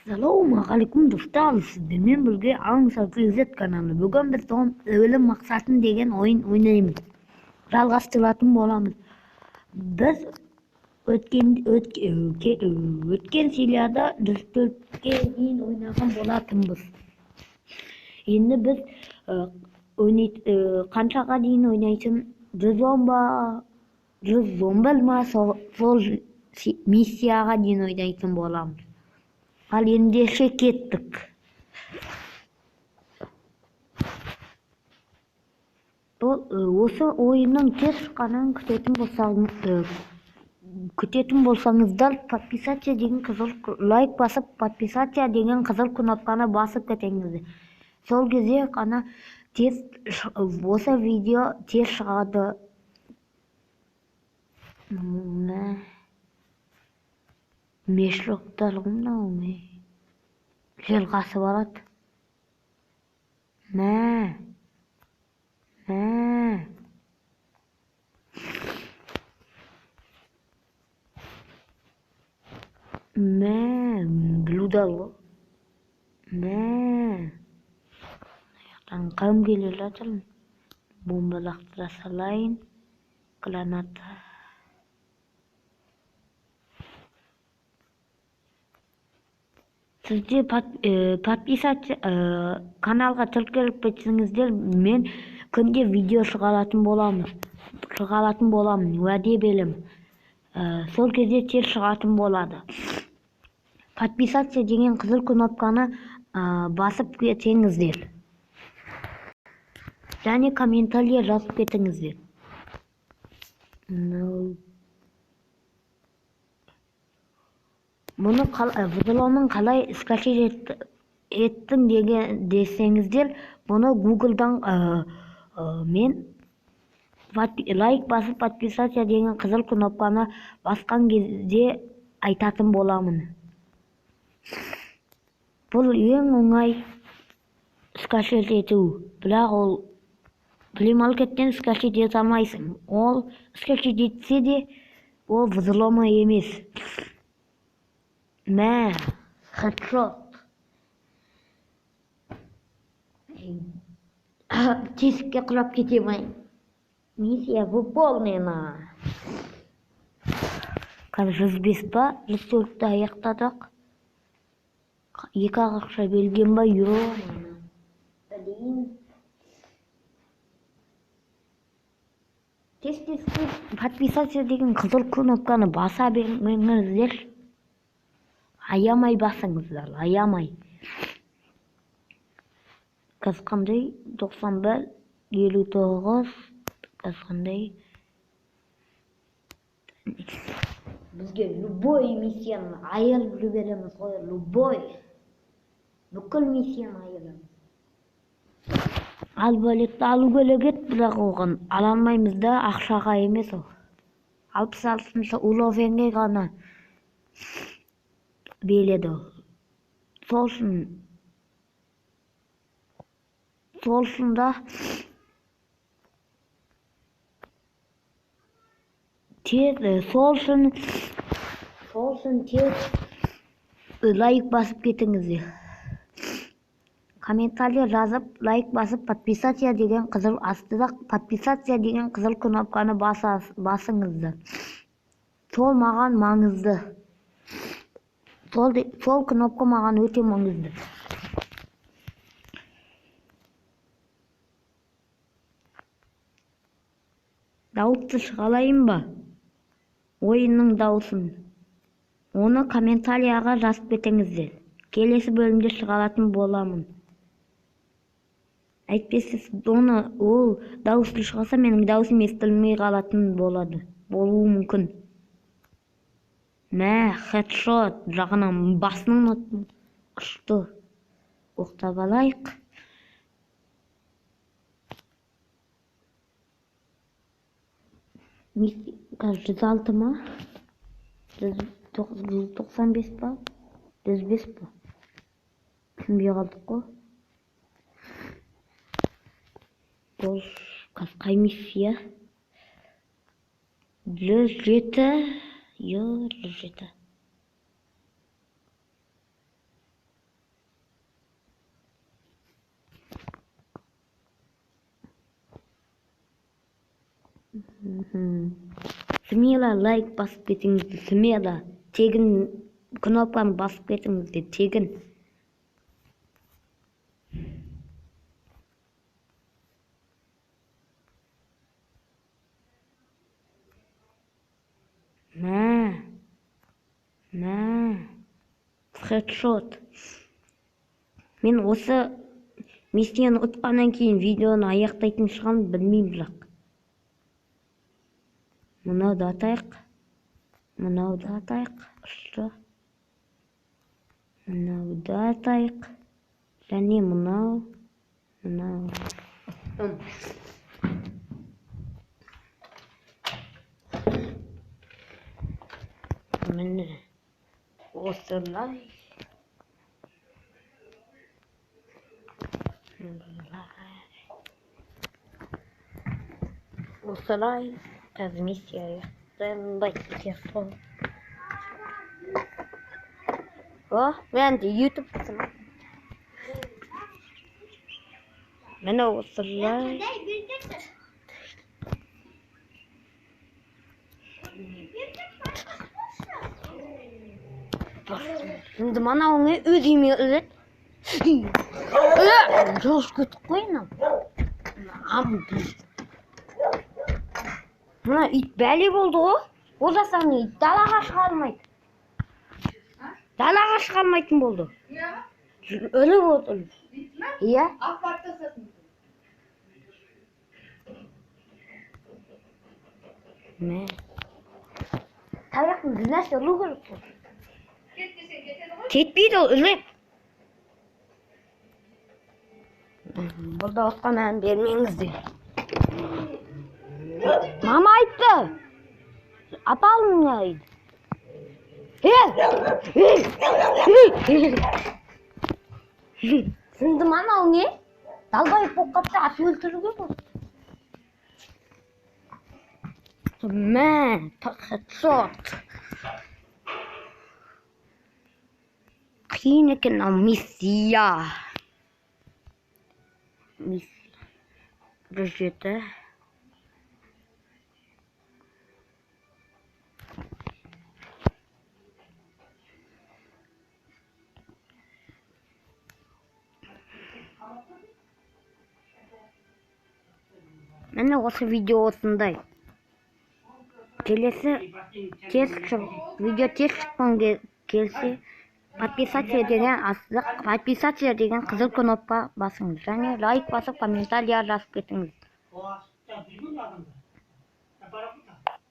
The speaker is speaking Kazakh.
Ассалаумағалейкум достар, сіздермен бірге Аңсар KZ каналы. Бүгін біз өлім мақсатын деген ойын ойнаймыз. Жалғастыратын боламыз. Біз өткен серияда 104-ке дейін ойнаған болатынбыз. Енді біз қаншаға дейін ойнайтын, 110 ба, 111 ма, сол миссияға дейін ойнайтын боламыз. Ал ендеше кеттік. Бұл осы ойынның тез шыққанын күтетін болсаңыздар, подписаться деген қызыл лайк басып, подписаться деген қызыл кнопканы басып кетіңіздер. Сол кезде ғана тез осы видео тез шығады. Мешоктар ғой мынау, ме. Жел қасып алады. Мә. Мә. Мә, блудал ғой. Мә. Аяқтан кім келе жатыр? Бомба лақтыра салайын. Граната. Сізде подписаться каналға тіркеліп кетсеңіздер, мен күнде видео шығаратын боламын. Шығаратын боламын, уәде беремін. Сол кезде тез шығатын болады. Подписаться деген қызыл кнопканы басып кетсеңіздер. Және комментарий жазып кетіңіздер. Мұны взломын қалай скачать еттің деген десеңіздер, бұны Google'дан мен лайк басып подписаться деген қызыл кнопканы басқан кезде айтатын боламын. Бұл ең оңай скачать ету, бірақ ол Play Market'тен скачать ете алмайсың. Ол скачать етсе де, ол взломы емес. Мә, хедшот. Тесікке құлап кете ме? Миссия выполнена. Қазір 105 па? 104-ті аяқтадық. Екі ақ ақша берген ба? Жоқ. Блин. Тез тез тез подписаться деген қызыл кнопканы баса беріңіздер. Аямай басыңыздар, аямай. Қазір қандай? 91, 59, қазір қандай? Бізге любой миссияны айырып жібереміз ғой, любой. Бүкіл миссияны айырамыз. Арбалетті алу керек еді, бірақ оған ала алмаймыз да, ақшаға емес ол. 66-шы уровеньге ғана береді. Сол үшін да тез, сол үшін тез лайк басып кетіңіздер. Комментарий жазып, лайк басып, подписаться деген қызыл астыда подписаться деген қызыл кнопканы басыңыздар. Сол маған маңызды. Сол кнопка маған өте маңызды. Дауысты шығарайын ба? Ойынның дауысын. Оны комментарияға жазып кетіңіздер. Келесі бөлімде шығаратын боламын. Әйтпесе оны ол дауысты шығарса, менің дауысым естілмей қалатын болады. Болуы мүмкін. Мә, хедшот, жағынан басынан аттым. Ұшты. Оқтап алайық. Қазір 106 ма? 195 па? 105 па? Түсінбей қалдық қой. Бұл қазір қай миссия? 107. Йо, 107. Смело лайк басып кетіңіздер, смело. Тегін кнопканы басып кетіңіздер, тегін. Мә. Мә. Хедшот. Мен осы миссияны ұтқаннан кейін видеоны аяқтайтын шығармын, білмеймін бірақ. Мынауды атайық. Мынауды атайық. Ұшты. Мынауды атайық. Және мынау. Мынау. Ұттым. Міне. Осылай. Осылай. Қазір миссия аяқталмайтын сияқты. О, мен де YouTube қысым. Міне осылай. Енді мынауыңа өз үйіме іледі. Жолшы кетіп қой мынау. Мына ит бәле болды ғой. Ол да саған ит далаға шыға алмайды. Далаға шыға алмайтын болды. Өлі болды. Иә. Мә. Таяқтың бір нәрсе ұру керек қой. Кетпейді ол, іліп. Бұл дауысқа мән бермеңіздер. Мама айтты. Апа алмайды. Сынды ма анау не? Далбайып болып қапты, атып өлтіруге болады. Мә, хедшот. Қиын екен мынау миссия. Миссия. 107. Міне осы видео осындай. Келесі тез видео тез шыққан келсе, подписаться деген астық, подписаться деген қызыл кнопка басыңыз және лайк басып комментария жазып кетіңіз.